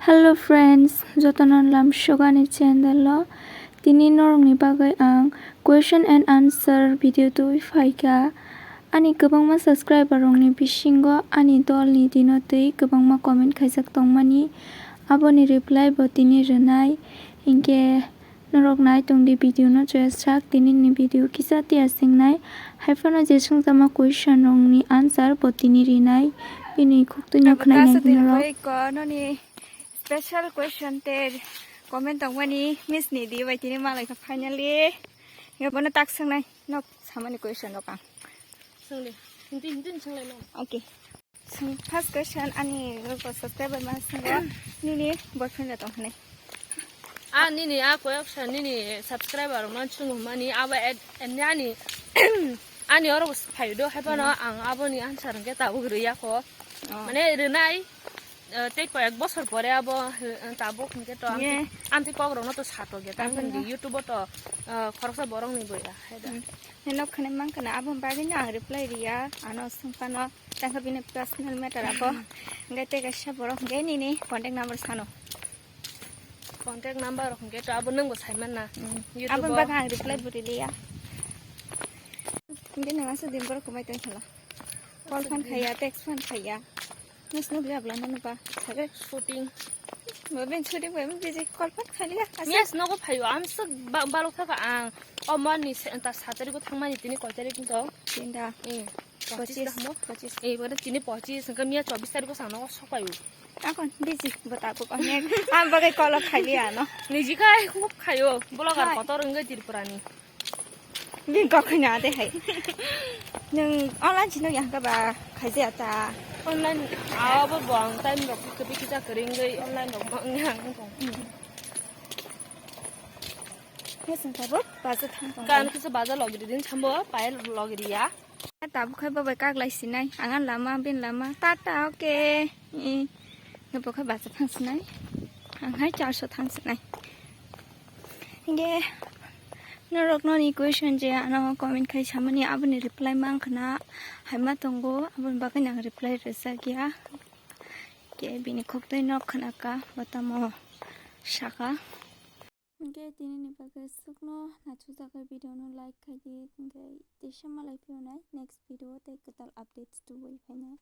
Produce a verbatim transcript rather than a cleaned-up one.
Hello friends, jotono lamsogani channel o. Tini norokni bagwi ang question and answer video tubui phaikha. Ani kwbangma subscriber rokni bisingo ani dolni dino twi kwbangma comment khaijak tongmani, aboni reply bo tini rwnai. Hinkhe norok nai tongdi video no joya sak, tini ni video kisa tiya singnai. Haiphano je swngjama question rokni answer bo tini rinai. Bini khuk twi no khwnai nai nini rok. Noni special question te comment tongmani miss ni di bai tini malai kha finally. Yo bono tak swngnai nok samani question rok ang. Swngdi. Hindi, hindi swnglaino. Okay. First question ani subscriber ma swngo nini boyfriend da tong hwnwi. A nini a koyok sa nini subscriber rok no chwng mani abo ani ani oro phaio do haibano ang aboni answer hwnkhe tabuk rwya kho. Mane rwnai tei koyek bosor pore abo tabuk hwnkhe to amtwi kok rok no to sato ge ta hwnkhe YouTube o to khoroksa borok ni boya haida. Nok khane mang kana abo bagwi no ang reply riya ano sungkano. Tangkha bini personal matter abo. Hingke tei kaisa borok hingke nini contact number sano. Contact number hingke to abo nwngbo saiman na. Abo bagwi ang reply bo riliya. Hingke nang asuk din borok kwmai tong khala. Call phan khaiya, text phan khaiya. Nus nuk ya bla nanu ba. Sabe shooting. Bo ben shooting bo ben busy call phan khaliya. Yes nogo phayo. Am sok balok thaka ang. O mani ta satari ko thangmani tini koi tarik to. Tinda. Pochis. Pochis. Ei, bore tini pochis, hingke miya chobis tariko sangno sok paio. Akon biji bota buk onek. Am bagai kolok khaili ano. Niji kai khub khaio, vlogger kotor wngwi Tripurani. Bini kok khaina de hai. Nwng online sino yang ka ba khaijaya ta. Online abo bo ang time rok kebikisa kwrwngwi online rok ma wngya ang tong. He sengkabo baza thang tong. Kan kisa baza logiri din sambo payal logiri ya. Tabuk khai babai kaglai sinai, ang lama, bin lama, tata, okay. Nabo khai bacha thang sinai, ang hai charso thang sinai. Hingke norok noni question je ano comment khai samani aboni reply mang khna haima tongo, aboni bagwi ang reply rwjak ya. Ke bini khok twi nok khna ka, botamo saka. Hingke tini ni bagwi sukno naisuk jagwi video no like khai di, hingke teisa malai phiyonai next video tei kwtal updates tubui phainai.